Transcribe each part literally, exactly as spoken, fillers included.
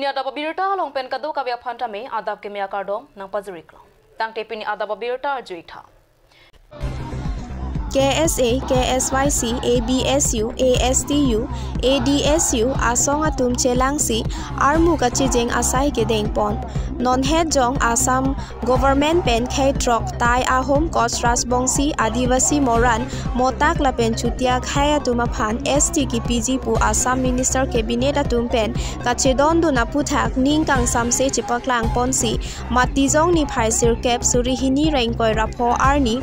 Adap abirta along pen kadokave aphan tame adap keme akardom nangpajir-iklo. Tangte pini adap abirta arju-ik tha. K S A, K S Y C, A B S U, A S T U, A D S U asong atum chelangsi armu kachejeng asai kedengpon. Non het jong Assam Government pen khei throk Tai Ahom, Koch Rajbongsi, Adivasi Moran, Motak lapen Chutia akhei atum aphan S T kipiji pu Assam Minister Cabinet atum pen kachedondun aputhak ning kangsamse chepaklangponsi Matijong niphai sirkep suri hini ra ingkoi ra pho arni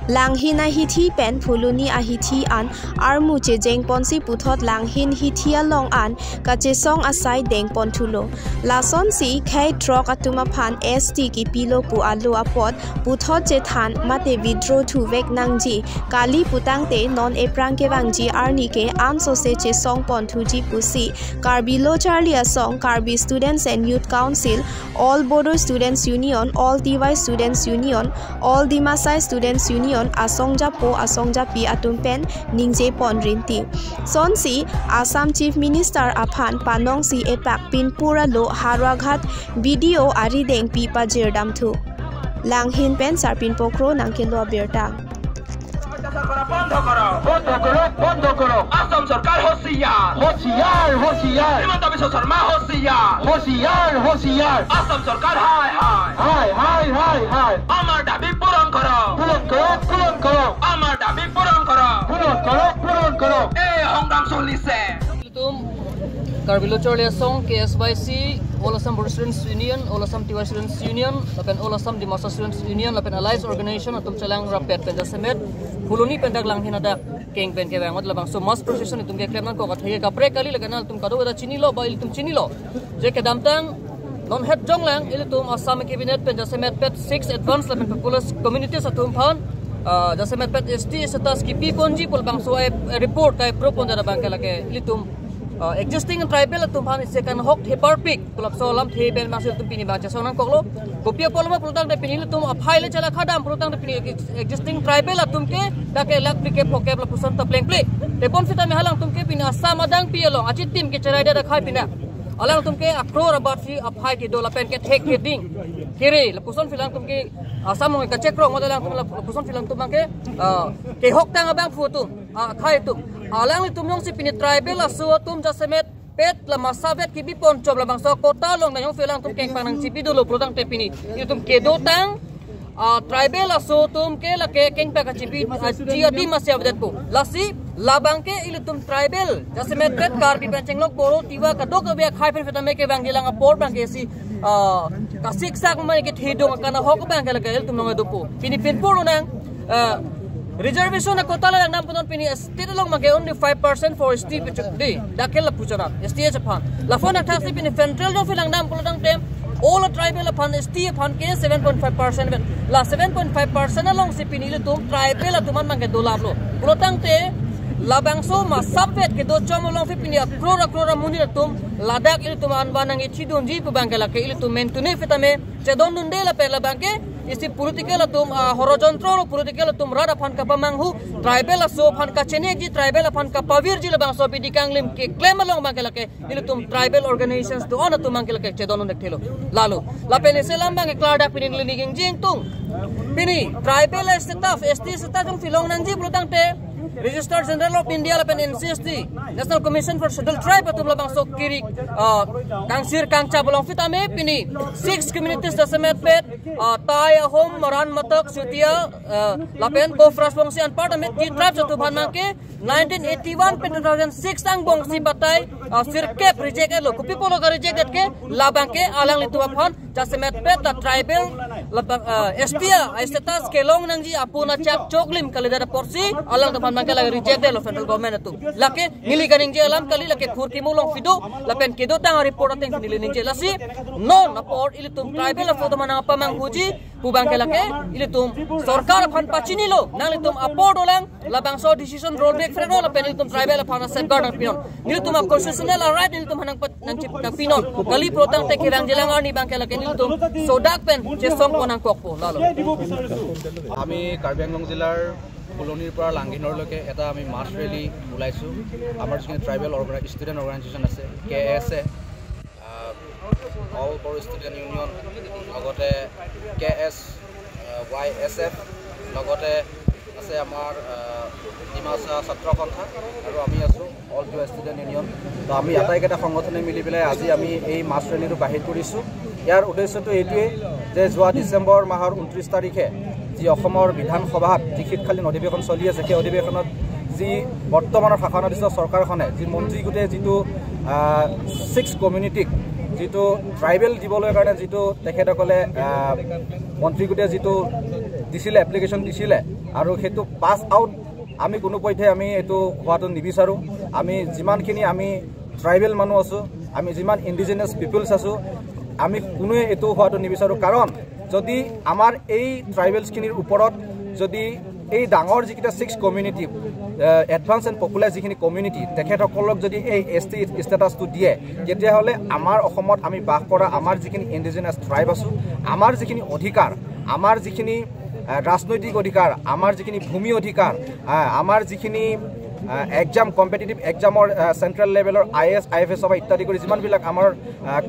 Langhin ahithi pen Phuloni ahithi an armu chejengponsi puthot Langhin hithi along an kachesong asai dengpon thulo. Lasonsi khei throk atum aphan S T kipilo pu alo apot puthot chethan mate withdraw thuvek nangji kali putangte non ephrang kevangji arni ke ansose chesongpon thuji pusi Karbi Lo Charli Asong, Karbi Students and Youth Council, All Bodo Students Union, All T Y Students Union, All Dimasa Students Union asong japo asong japi atum pen ningjepon rinti. Sonsi Assam Chief Minister aphan panongsi epak Pinpur alo Howraghat B D O arideng pi pajirdam thu. Langhin pen Sarpin Pokro nangkelo abirta. অত্যাচার করা বন্ধ করো। বন্ধ করো, বন্ধ করো। আসাম সরকার হুঁশিয়ার। হুঁশিয়ার, হুঁশিয়ার। হিমন্ত বিশ্ব শর্মা হুঁশিয়ার। হুঁশিয়ার, হুঁশিয়ার। আসাম সরকার হায় হায়। হায়, হায়, হায়, হায়। আমার দাবি পূরণ করো। পূরণ করো, পূরণ করো। আমার দাবি পূরণ করো। পূরণ করো, পূরণ করো। এই সংগ্রাম চলিছে। Ilitum Karbi Lo Charli Asong, K S Y C, All Assam Bodo Students Union, All Assam T Y Students Union, lapen All Assam Dimasa Students Union, lapen allies organization atum chelang rapet pen jasemet Phuloni pen dak Langhin adak keng pen kevang mat labangso mass procession itum keklem nangkok athe kaprek kali, lake nangtum kadokave ta chinilo ba ilitum chinilo. Je kedamtang non het jonglang ilitum Assam Cabinet pen jasemet pet six advance lapen populous communities atum aphan, ah, jasemet pet S T status kipiponji pu labangso a, a report ka-approve pon dada abangke lake ilitum, ah, existing tribal atum aphan isi akanhok theparpik pu lapuson alamthe pen abangsi ilitum pini abang chesong nangkoklo. Kopi apotlo ma pulotangte pini ilitum aphai le chala khadam pulotangte pini ex-, existing tribal atum ke dak ke lakh phlikep phokep lapuson ta plengple. Tebonsi tame alangtum ke pini Assam adangpi along achitim kecherai dada khai pina. Alangtum ke akror abatsi aphai kedo lapen kethek keding kere lapusonsi alangtum ke Assam along kachekrong mat alangtum lapuson alangtum abangke, ah, kehoktang abangphu atum, ah, akhei atum. Alanglitum jongsi pini tribal aso atum jasemet pet la masavet kibipon chom labangso quota along nangsi alangtum kengpang nangchipi dolo pulotangte pini ilitum kedotang, ah, tribal aso atum ke lake kengpang kachipi, ah, chi adim masi avedetpo. Lasi labangke ilitum tribal jasemet pet Karbi pen chenglok Boro Tiwa kadokave akhei pen phet tame kevangjilang apor abangke si, ah, kasiksak mane kethedung akanhok abangke lake ilitum along dopo. Pini Pinpur lonang, ah, reservation a-quota la nangpudun pini state along abangke only five percent for S T pu chok dei. Dak ke lapu chonat S T aphan. Lapuson athaksi pini central jongsi langdam pulotangte all tribal aphan S T aphan ke seven point five percent vet. La seven point five percent alongsi pini ilitum tribal atum an abangke dolaplo. Pulotangte labangso masavet kedo chom alongsi pini akror akror amonit atum ladak ilitum an vanang ichidunji pu abangke lake ilitum mentune phet tame chedondunde lapen labangke isi political atum, ah, horojontro lo political atum rat aphan kapamanghu, tribal aso aphan kachenekji, tribal aphan kapavirji labangso abidi kanglim keklem along abangke lake ilitum tribal organizations do-an atum abangke lake chedondun thekthelo. Lalo lapen isi alam abangke klardak pini neli ning ingtung. Pini tribal status, S T status jongsi long nangji pulotangte Registrar General of India lapen N C S T, National Commission for Scheduled Tribe atum labangso kiri, ah, kangsir kangchap alongsi tame pini six communities jasemet pet, ah, Tai, Ahom, Maran, Matak, Chutia, ah, lapen Koch Rajbongsi anparta Meitei tribes atum aphan abangke nineteen eighty-one pen two thousand six angbongsi batai, ah, sirkep reject etlo. Kopi apotlo ka-reject det ke labangke alanglitum aphan jasemet pet la tribal labang, ah, S T a-status kelong nangji apuna chak choklim kalidet aporsi alangtum aphan abangke la reject detlo federal government atum. Lake neli kaningje alam kali, lake khurkimo alongsi do lapen kedotang a-report ateng neli ningje. Lasi non apor ilitum tribal aso atum aphan nangpamanghuji pu abangke lake ilitum sorkar aphan pachinilo, nanglitum apor dolang, labangso decision rollback freklo lapen ilitum tribal aphan safeguard nangpinon. Nelitum a-constitutional right nelitum aphan nangpat nangchip nangpinon. Kali pulotangte kevangjilang arni abangke lake nelitum sodak pen chesongpon nangkokpo. Lalo. আমি কাৰ্বি আংলং জিলাৰ ফুলনিৰ পৰা লাংঘিনৰলৈকে এটা আমি মাছ ৰেলী ওলাইছোঁ। আমাৰ যিখিনি ট্ৰাইবেল অৰ্গেনাই-, ষ্টুডেণ্ট অৰ্গেনাইজেশ্যন আছে, কে এ এছে, আহ, অল বড়ো ষ্টুডেণ্ট ইউনিয়ন, লগতে কে এছ ৱাই এছ এফ, লগতে আছে আমাৰ আহ, ডিমাচা ছাত্ৰ সন্থা আৰু আমি আছোঁ অল বড়ো ষ্টুডেণ্ট ইউনিয়ন। তো আমি আটাইকেইটা সংগঠনে মিলি পেলাই আজি আমি এই মাছ ৰেলীটো বাহিৰ কৰিছোঁ। ইয়াৰ উদ্দেশ্যটো এইটোৱেই যে যোৱা ডিচেম্বৰ মাহৰ ঊনত্ৰিছ তাৰিখে যি অসমৰ বিধানসভাত যি শীতকালীন অধিৱেশন চলি আছে, সেই অধিৱেশনত যি বৰ্তমানৰ শাসনাধীষ্ঠ চৰকাৰখনে যি মন্ত্ৰী গোটে যিটো ছিক্স কমিউনিটিক যিটো ট্ৰাইবেল দিবলৈ কাৰণে যিটো তেখেতসকলে আহ, মন্ত্ৰী গোটে যিটো দিছিলে, এপ্লিকেশ্যন দিছিলে আৰু সেইটো পাছ আউট আমি কোনো পধ্যে আমি এইটো হোৱাটো নিবিচাৰোঁ। আমি যিমানখিনি আমি ট্ৰাইবেল মানুহ আছোঁ, আমি যিমান ইণ্ডিজিনাছ পিপলছ আছোঁ, আমি কোনোৱে এইটো হোৱাটো নিবিচাৰোঁ। কাৰণ যদি আমাৰ এই ট্ৰাইবেলছখিনিৰ ওপৰত যদি এই ডাঙৰ যিকেইটা six community, advance and popular যিখিনি কমিউনিটি, তেখেতসকলক যদি এই এছ টি ষ্টেটাছটো দিয়ে, তেতিয়াহ'লে আমাৰ অসমত আমি বাস কৰা আমাৰ যিখিনি ইণ্ডিজিনাছ ট্ৰাইব আছোঁ, আমাৰ যিখিনি অধিকাৰ, আমাৰ যিখিনি আহ, ৰাজনৈতিক অধিকাৰ, আমাৰ যিখিনি ভূমি অধিকাৰ, আহ, আমাৰ যিখিনি এক্সাম, কম্পিটিটিভ এক্সামৰ চেণ্ট্ৰেল লেভেলৰ I A S, I F S বা ইত্যাদি কৰি যিমানবিলাক আমাৰ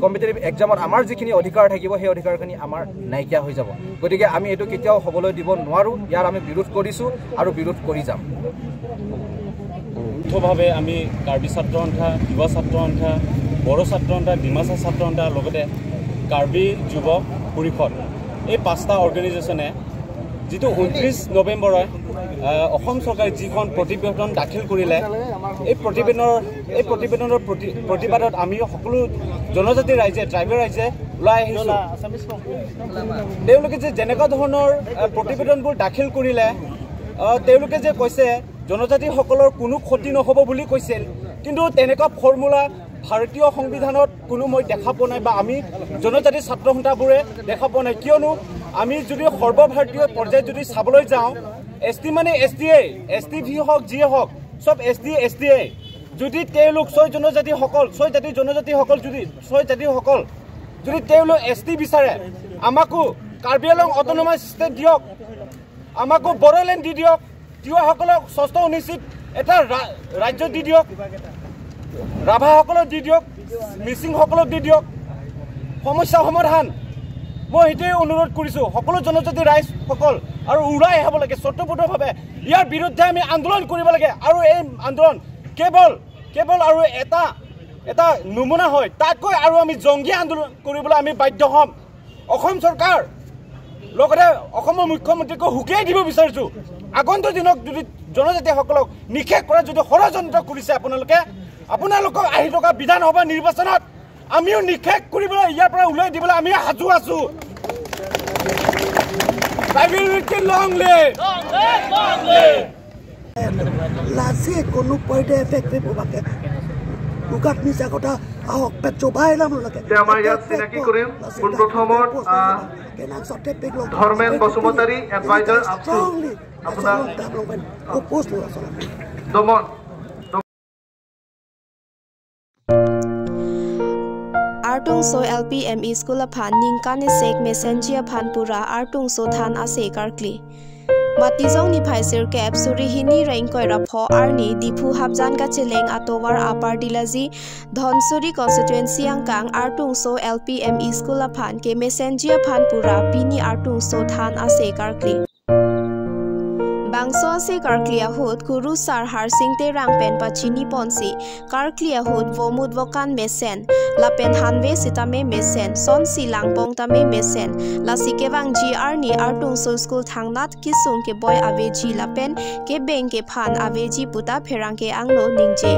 কম্পিটিটিভ এক্সামত আমাৰ যিখিনি অধিকাৰ থাকিব, সেই অধিকাৰখিনি আমাৰ নাইকিয়া হৈ যাব। গতিকে আমি এইটো কেতিয়াও হ'বলৈ দিব নোৱাৰোঁ। ইয়াৰ আমি বিৰোধ কৰিছোঁ আৰু বিৰোধ কৰি যাম। যৌথভাৱে আমি কাৰ্বি ছাত্ৰ সন্থা, তিৱা ছাত্ৰ সন্থা, বড়ো ছাত্ৰ সন্থা, ডিমাচা ছাত্ৰ সন্থা, লগতে কাৰ্বি যুৱ পৰিষদ, এই পাঁচটা অৰ্গেনাইজেশ্যনে যিটো ঊনত্ৰিছ নৱেম্বৰত আহ, অসম চৰকাৰে যিখন প্ৰতিবেদন দাখিল কৰিলে, এই প্ৰতিবেদনৰ এই প্ৰতিবেদনৰ প্ৰতি প্ৰতিবাদত আমি সকলো জনজাতি ৰাইজে, ট্ৰাইবেল ৰাইজে ওলাই আহিছোঁ। তেওঁলোকে যে যেনেকুৱা ধৰণৰ আহ, প্ৰতিবেদনবোৰ দাখিল কৰিলে, আহ, তেওঁলোকে যে কৈছে জনজাতিসকলৰ কোনো ক্ষতি নহ'ব বুলি কৈছিল, কিন্তু তেনেকুৱা ফৰ্মুলা ভাৰতীয় সংবিধানত কোনো মই দেখা পোৱা নাই বা আমি জনজাতি ছাত্ৰ সন্থাবোৰে দেখা পোৱা নাই। কিয়নো আমি যদি সৰ্বভাৰতীয় পৰ্যায়ত যদি চাবলৈ যাওঁ, এছ টি মানে এছ টিয়ে, এছ টি ভি হওক, যিয়ে হওক, চব এছ টি এছ টিয়ে। যদি তেওঁলোক ছয় জনজাতিসকল, ছয় জাতি জনজাতিসকল যদি, ছয় জাতিসকল যদি তেওঁলোক এছ টি বিচাৰে, আমাকো কাৰ্বি আংলং অট'নমাছ ষ্টেট দিয়ক, আমাকো বড়োলেণ্ড দি দিয়ক, তিৱাসকলক ষষ্ঠ অনুসূচীত এটা ৰা- ৰাজ্য দি দিয়ক, ৰাভাসকলক দি দিয়ক, মিচিংসকলক দি দিয়ক। সমস্যা সমাধান মই সেইটোৱে অনুৰোধ কৰিছোঁ সকলো জনজাতি ৰাইজসকল, আৰু ওলাই আহিব লাগে স্বতঃস্ফূৰ্তভাৱে। ইয়াৰ বিৰুদ্ধে আমি আন্দোলন কৰিব লাগে আৰু এই আন্দোলন কেৱল কেৱল আৰু এটা এটা নমুনা হয়, তাতকৈ আৰু আমি জংগী আন্দোলন কৰিবলৈ আমি বাধ্য হ'ম। অসম চৰকাৰ লগতে অসমৰ মুখ্যমন্ত্ৰীকো সকীয়াই দিব বিচাৰিছোঁ, আগন্তুক দিনত যদি জনজাতিসকলক নিঃশেষ কৰাৰ যদি ষড়যন্ত্ৰ কৰিছে আপোনালোকে, আপোনালোকক আহি থকা বিধানসভা নিৰ্বাচনত আমিও নিঃশেষ কৰিবলৈ, ইয়াৰ পৰা ওলাই দিবলৈ আমি সাজু আছোঁ। Tribal unity long live! Lasi কোনো পইণ্টে এফেক্ট কৰিব বাকে। উগাত মিছা কথা আহক, পেট চোবাই নাম লাগে। এতিয়া আমাৰ ইয়াত চিনাকি কৰিম পোনপ্ৰথমত, আহ, ধৰ্মেন বসুমতাৰী, এডভাইজাৰ আপটো, আপোনাৰ দমন। Artungso L P M E School aphan ningkan isek mesenji aphan pura Artungso than ase karkli. Matijong niphai sirkep suri hini ra ingkoi ra pho arni Diphu hapjan kacheleng atovar Upper Dilaji Dhansiri constituency angkang Artungso L P M E School aphan kemesenji aphan pura pini Artungso than ase karkli. Bangso ase karkli ahut Guru Sar Harsing Terang pen pachini ponsi karkli ahut vomut vokan mesen lapen hanve sitame mesen, sonsi langpong tame mesen. Lasi kevangji arni Artungso school thangnat kesung keboi aveji lapen kebeng kephan aveji puta pherangke angno ningje.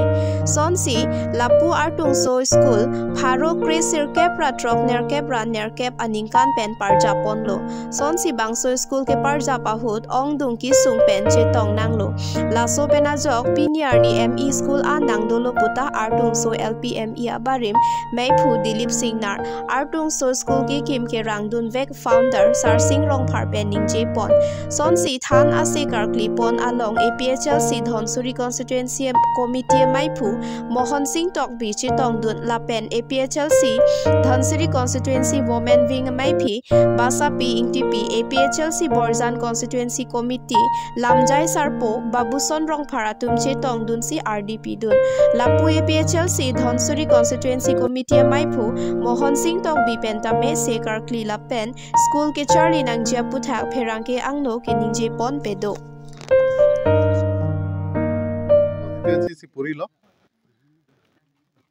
Sonsi lapu Artungso school pharo kre sirkep ra throk nerkep ra nerkep aningkan pen parjap ponlo. Sonsi bangso school keparjap ahut ongdung kesung pen chetong nanglo. Laso pen ajok pini arni M E school an nangdolo puta Artungso L P M E abarim meiphu Dilip Singnar, Artungso school kekim kerangdunvek founder Sarsing Rongphar pen ningje pon. Sonsi than ase karkli pon along A P H L C Dhansiri constituency committee meiphu Mohon Sing Tokbi chetongdun lapen A P H L C Dhansiri constituency women wing meiphi Basapi Ingtipi, A P H L C Borjan constituency committee Lamjai Sarpo, Babuson Rongphar atum chetongdunsi ardi pidun. Lapu A P H L C Dhansiri Constituency Committee amaiphu Mohon Sing Tokbi pen tame se karkli lapen school kecharli nangji aputhak pherangke angno keningje ponpe do. Constituency si purilo.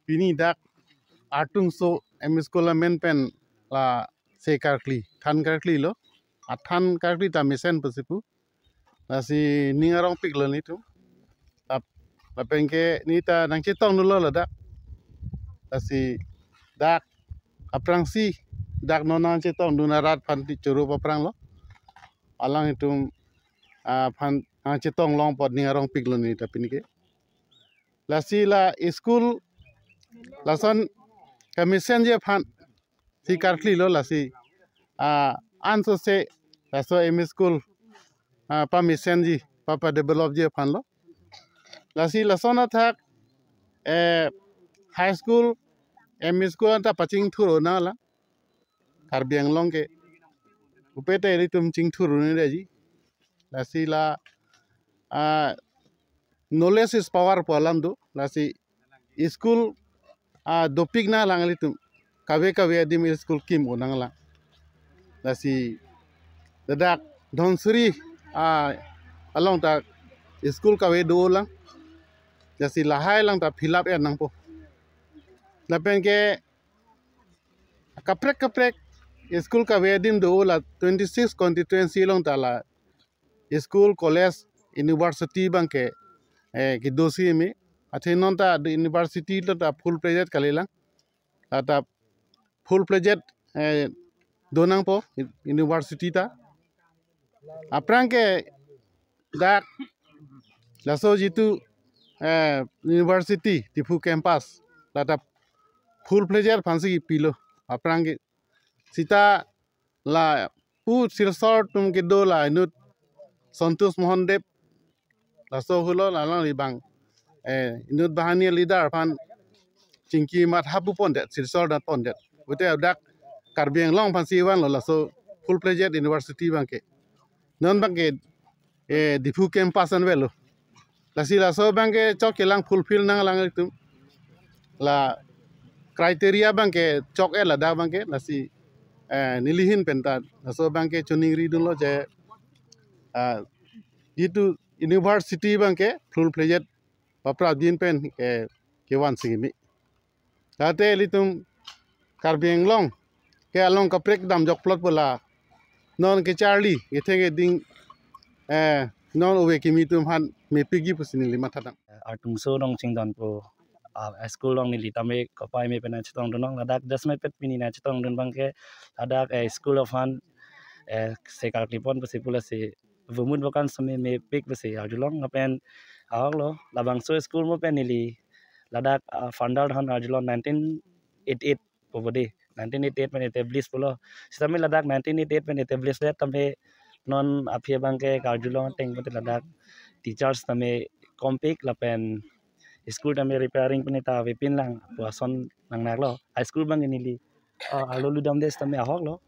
Pini dak Artungso M E School amen pen la se karkli, than karkli lo. Athan karkli ta mesen pusi pu. Lasi ning arongpiklo netum. Lap, lapen ke neta nangchetongdunlo ladak. Lasi dak aphrangsi dak non nangchetongdun arat aphan ti choro aphranglo. Alanglitum aphan nangchetong long apot ning arongpiklo neta pini ke. Lasi la school lason kamesenji aphan si karklilo lasi, ah, ansose laso M E school, ah, pamesenji, papa developji aphanlo. Lasi lason athak, eh, high school, M E school anta pachingthur-o nanglang. Karbi Anglong ke upete ilitum chingthur-un-eji. Lasi la, ah, knowledge is power pu alam do. Lasi school, ah, dopik nanglang ilitum. Kave kave adim school kim-o nanglang. Lasi ladak Dhansiri, ah, along ta school kave dolang. Lasi lahai lang ta fill up-et nangpo. Lapen ke kaprek kaprek school kave adim do la twenty-six constituency along ta la school, college, university abangke, eh, kedosi me. Athe non ta do university lo ta full fledged kalilang. La ta full fledged, eh, donangpo university ta. Aphrang ke dak laso jitu, eh, university Diphu campus la ta full fledged aphansi kipilo. Aphrang ke sita lapu Silchar atum kedo la inut Santosh Mohan Deb, laso hulo, la alangli abang, eh, inut banghini leader aphan chingki mat hapu pondet, Silchar dan pondet. Pute dak Karbi Anglong aphansi vanlo laso full fledged university abangke. Non abangke, eh, Diphu campus an avelo. Lasi laso abangke chok kelang, fulfill nanglang ilitum. La criteria abangke chok-et ladak abangke, lasi, eh, neli ahin pen ta laso abangke choningridunlo je, ah, jitu university abangke full fledged paprapjin pen, eh, kevansi kimi. Late ilitum Karbi Anglong ke along kaprek damjok plot pu la non kecharli kethek keding, eh, non ove kimi atum aphan mepikji pusi neli matha tang. Artungso along chingdon pu, ah, school along neli tame kopai me pen nangchetongdun long, ladak just mepet pini nangchetongdun abangke ladak, eh, school aphan, eh, se karkli pon pusi pu lasi vumut vakan semi mepik pusi arjulong lapen ahoklo, labangso school mo pen neli ladak, ah, founder aphan arjulong nineteen eighty-eight pu bodi, nineteen eighty-eight pen establish pulo. Sitame ladak nineteen eighty-eight pen establish det tame non aphi abangke karjulong ateng pute ladak teachers tame kompik lapen school tame repairing pen ta avepin lang pu ason nangnaklo. High school abangke neli, ah, arlo ludamde sitame ahoklo.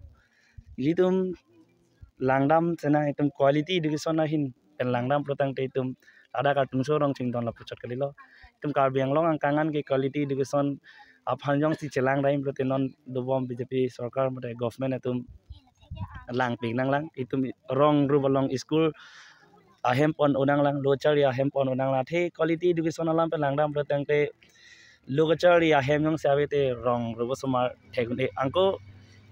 Ilitum langdam sena itum quality education ahin pen langdam pulotangte itum ladak Artungso along chingdon lapuchot kalilo. Itum Karbi Anglong angkang an ke quality education aphan jongsi chelang dam pulote non dobom B J P sorkar mate government atum langpik nanglang. Itum rong rup along school ahem pon-o nanglang, lo kacharli ahem pon-o nanglang. Athe quality education alam pen langdam pulotangte lo kacharli ahem jongsi ave te rong rup osomar thek un-e. Anke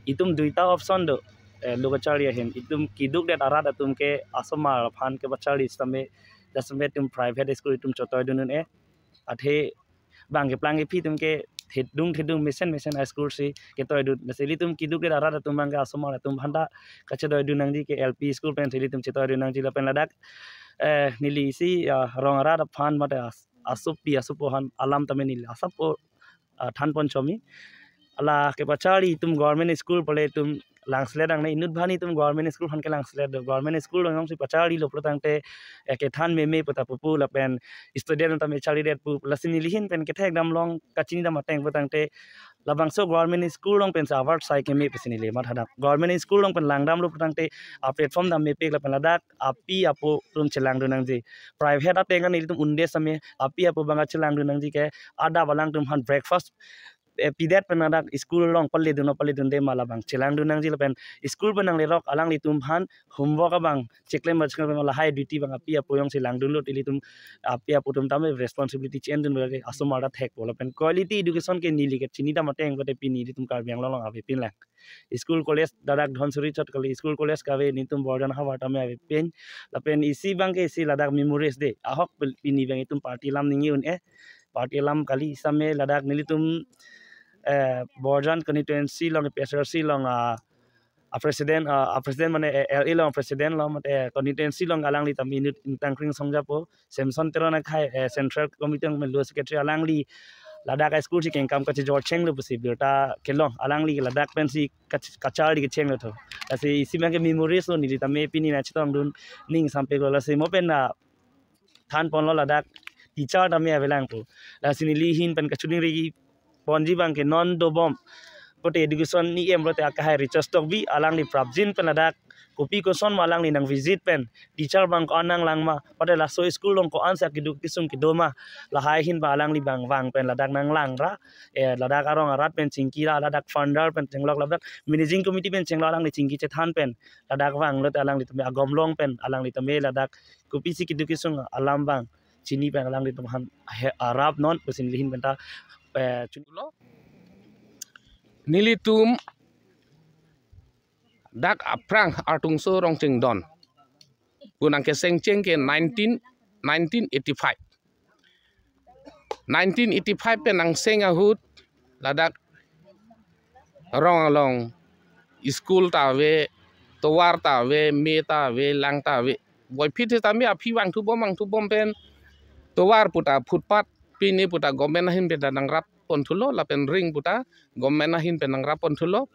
itum duita option do, eh, lo kacharli ahem. Itum keduk det arat atum ke asomar aphan kepacharli sitame, dasame itum private school itum chotoidun un-e. Athe bang keplang kephi atum ke thedung thedung mesen mesen a-school si ketoidun. Lasi ilitum keduk det arat atum abangke asomar atum aphanta kachotoidun nangji ke L P school pen si ilitum chotoidun nangji lapen ladak, eh, neli isi, ah, rong arat aphan mate as-, asopi asopo aphan alam tame neli asap o, ah, than pon chomi. la kepacharli itum government school pule itum langselet nangne, inut aphan itum government school aphan ke langselet do. Government school along si pacharlilo pulo tangte, eh, kethan meme pu ta pupu lapen student ta me charlidet pu, lasi neli ahin pen kethek damlong kachini dam ateng pulo tangte labangso government school along pen sa award sai keme pusi neli mathadam. Government school along pen langdamlo pulo tangte a platform dam mepik lapen ladak api apo atum chelangdun nangji. Private ateng kan nelitum unde same api apo abang chelangdun nangji ke adap alangtum aphan breakfast, eh, pidet pen ladak school along pale dunlo pale dunde ma labang chelangdun nangji lapen school pen nanglerok alanglitum aphan homework abang cheklem ba cheklem lahai duty abang api apo along si langdunlo, ilitum api apo atum tame responsibility chen dun ba ke asomar ta thekpo lapen quality education ke neli ke chini dam ateng pulote pini ilitum Karbi Anglong along avepinlang. School college ladak Dhansiri chot kali, school college kave nelitum Borjan havar tame avepin. Lapen isi abang ke isi ladak memories de. Ahok pil-, pini abang itum party alam ningje un-e. Party alam kali same ladak nelitum, eh, Borjan constituency along, P S R C along, ah, a president, ah, a president mane, eh, L A along president lo mate, eh, constituency along alangli tame inut ingtang kring songjapo. Samson Teron akhai, eh, Central Committee along pen lo secretary, alangli ladak a school si kengkam kachijor chenglo pusi birta kelong, alangli ladak pen si kach-, kacharli kechenglo tho. Lasi isi abang ke memories lo, neli tame pini nangchetongdun ning sampiklo, lasi mo pen na thanponlo ladak teacher tame avelang pu. Lasi neli ahin pen kachiningri ponji abang ke non dobom pulote education E M pulote akehai Richard Tokbi, alangli prapjin pen ladak kopi koson ma alangli nang visit pen teacher abang ko-an nanglang ma, pulote laso school along ko-an sa keduk kesung kedo ma, lahai ahin abang alangli abang vang pen ladak nanglang ra, eh, ladak arong arat pen chingki ra, ladak founder pen chenglok, ladak managing committee pen chenglok, alangli chingki chethan pen ladak vanglo te alangli tame agom long pen alangli tame ladak kopisi keduk kesung alam abang chini pen alanglitum aphan he-, arap non pusi neli ahin pen ta, eh, chun- lo. Nelitum dak aphrang Artungso Rongchingdon pu nangkesengcheng ke nineteen, nineteen eighty-five. Nineteen eighty-five pen nangseng ahut ladak rong along school ta ave, tovar ta ave, me ta ave, lang ta ave. Boiphit tame aphi vangthu bom vangthu bom pen tovar pu ta footpath, pine pu ta government ahin pen ta nangrap ponthulo, lapen ring pu ta government ahin pen nangrap ponthulo.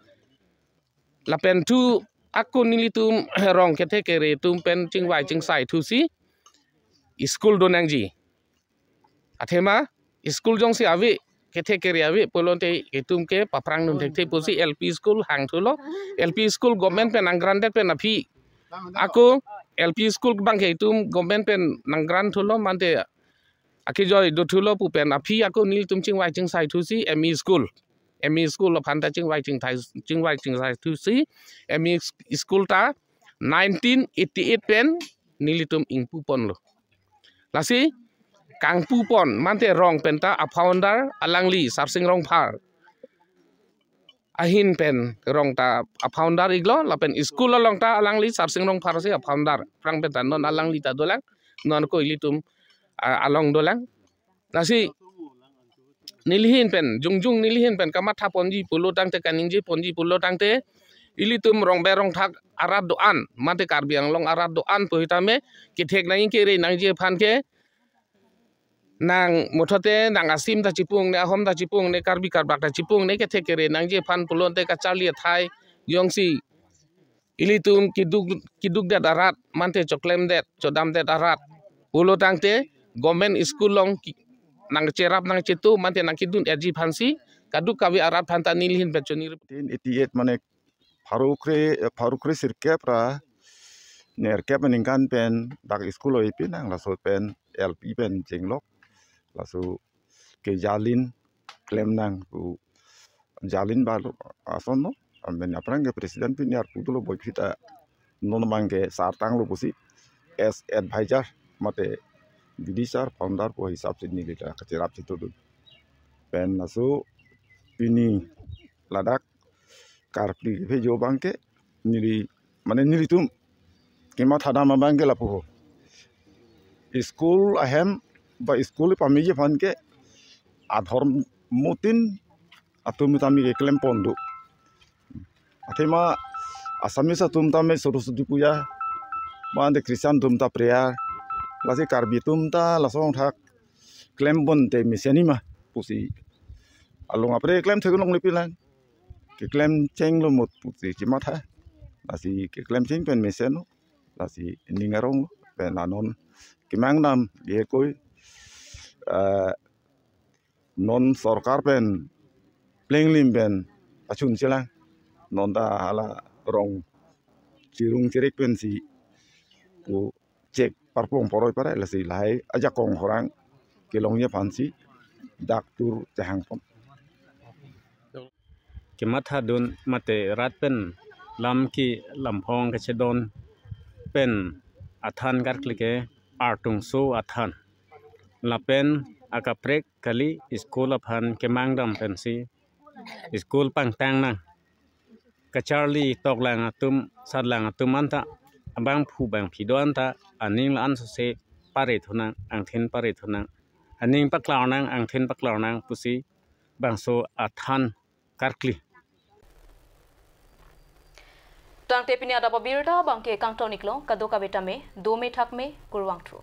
Lapen thu ako nelitum rong kethe kere atum pen chingvai chingsai thusi school do nangji. Athema school jongsi ave, kethe kere ave pulote itum ke paphrang dun thekthe pusi L P school hangthulo. L P school government pen nang-grant det pen aphi. Ako L P school abang ke itum government pen nang-grant thulo mante akejoi dothulo pu pen aphi ako nelitum chingvai chingsai thusi M E school. M E school aphan ta chingvai chingthai, chingvai chingsai thusi M E school ta nineteen eighty-eight pen nelitum ingpuponlo. Lasi kangpupon mante rong pen ta a-founder alangli Sarsing Rongphar ahin pen rong ta a-founder iklo, lapen school along ta alangli Sarsing Rongphar si a-founder. Aphrang pen ta non alangli ta dolang, non ko ilitum, ah, along dolang. Lasi neli ahin pen, jongjong neli ahin pen kamathaponji pulo tangte, kaningjeponji pulo tangte, ilitum rongbe rongthak arat do-an, mate Karbi Anglong arat do-an pu tame, kethek nangji kere nangji aphan ke, nang muthote nang asim ta chipung ne, ahom ta chipung ne, Karbi karbak ta chipung ne, kethek kere nangji aphan pulote kacharli athai jongsi ilitum keduk, kedukdet arat mante choklemdet chodamdet arat pulo tangte government school along ki-, nangcherap nangchetu mante nangkedun-etji aphansi kadokave arat aphan ta neli ahin pen choningri. Nineteen eighty-eight mane pharo kre, pharo kre sirkep ra nerkep aningkan pen dak school oi pinang, laso pen L P pen chenglok, laso ke Jalin klemnang pu, Jalin balo ason no, amen aphrang ke president pini arpu dolo boiphit a, non abang ke sar tanglo pusi as advisor mate B D sir founder pu hisap si neli ta kacherap si tudun. Pen laso pini ladak karpli phejo abang ke neli, mane nelitum kemathadam abang ke lapu ho. School ahem ba school pameji aphan ke adhormotin atum tame keklempon do. Athema Assamese atum tame Saraswati Puja, mante Christian atum ta prayer, lasi Karbi atum ta lason thak klempon te mesenji ma pusi along apre klem theklong le pinang. keklem chenglo mut pusi chimatha. Lasi keklem cheng pen mesenlo. Lasi ning aronglo pen la non kemang dam ye koi, eh, non sorkar pen plenglim pen achun chelang, non ta hala rong chirung chirik pensi pu chek parplong poroi pare, lasi lahai ajakong horang kelongji aphansi dak tur chehang pon. Kemathadun mate rat pen lam ki lamphong kachedon pen athan karkli ke Artungso athan. Lapen akaprek kali school aphan kemang dam pensi school pangtang nang. Kacharli toklang atum, satlang atum anta abangphu bangphi do anta aning la-an sose pare thunang, angthin pare thunang, aning paklar nang, angthin paklar nang pusi bangso athan karkli. Tangte pini adap abirta abangke kangton iklo, kadokave tame dome thakme, kurvangthu.